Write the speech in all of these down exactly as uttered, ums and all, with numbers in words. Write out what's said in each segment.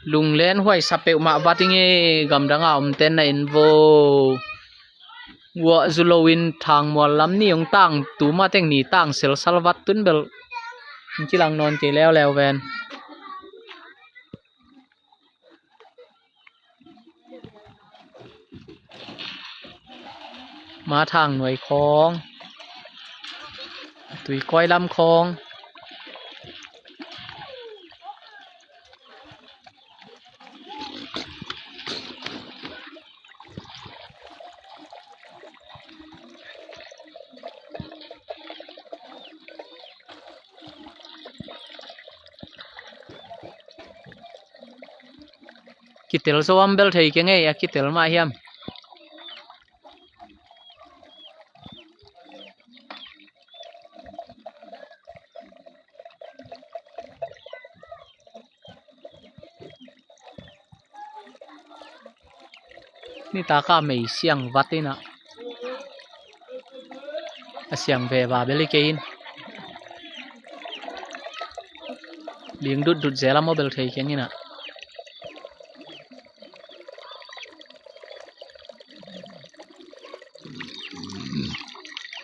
Lunglen huai sa peuhmah vat ing e, gamdang a omten na en vo. Guah zu loin Thangmual lam ni hong tang, tuma teng ni tang selsal vat tun bel hong kilang nawn kei leuleu ven. Mathang nuai khawng, Tuikuai lam khawng. Kitel zo am bel thei keng ei, a kitel mah hiam? Nitak a mei siang vat in ah, a siang veva bel hi kei in. Ling dutdut zel a maw bel thei keng in ah.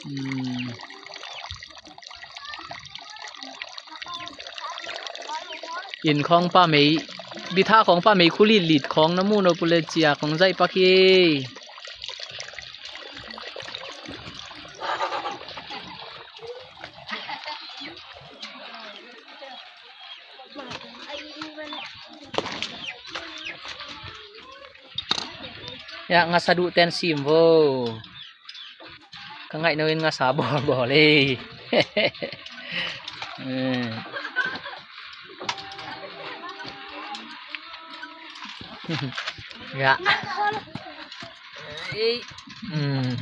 Hmm. Inn khawng pa mei, bitha khawng pa mei khu litlit khawng na mu nop uh le cia khawng zaih pak hi. Ya, ngasa duh ten sim vo. Ka ngaih no in ngasa bawlbawl ei. Hmm. Ya. Ei. Hmm.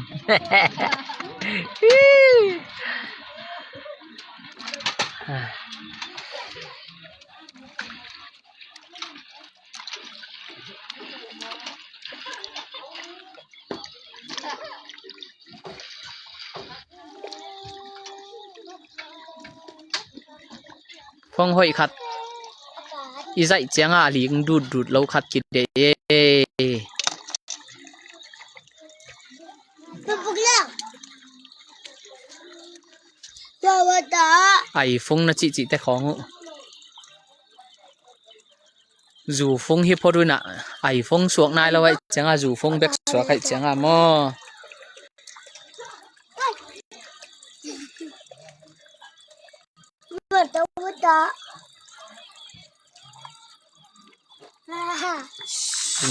Phong hoih khat i zaih cianga a ling dutdut lo khat kideih e. Ai phong na cihcih te khawng uh. Zu fung hi phot uh inah, ai fung suak nai lo aih cianga, zu fung bek suak aih cianga maw.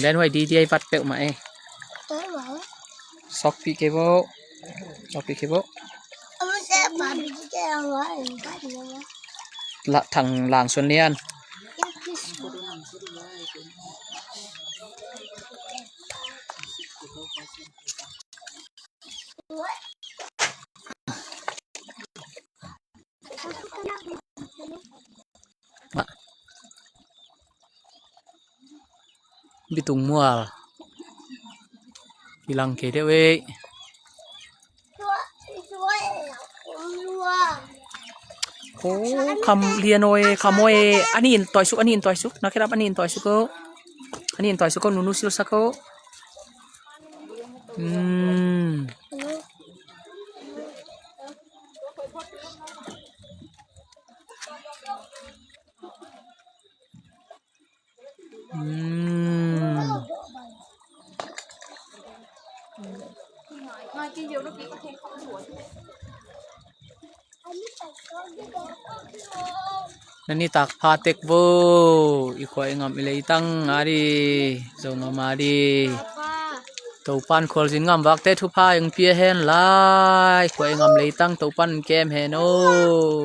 Len huai didi ai vat peuhmah e. Sawkpih kei vo. Sawkpih kei vo. La thang lang suan lian. Bitung mual. Kilang kei deuh ei. Oh, kham lian oi, kham oi. Ani in toisuk, ani in toisuk. Nakirap ani in toisuk o. Ani in toisuk o, nunu silsak o. Hmm. Hmm. Na nitak pha tek vo, i khua i ngam i leitang a di, Zogam a di. Topan khualzin ngam vakte thupha hong pia hen lai, khua i ngam leitang Topan kem hen o.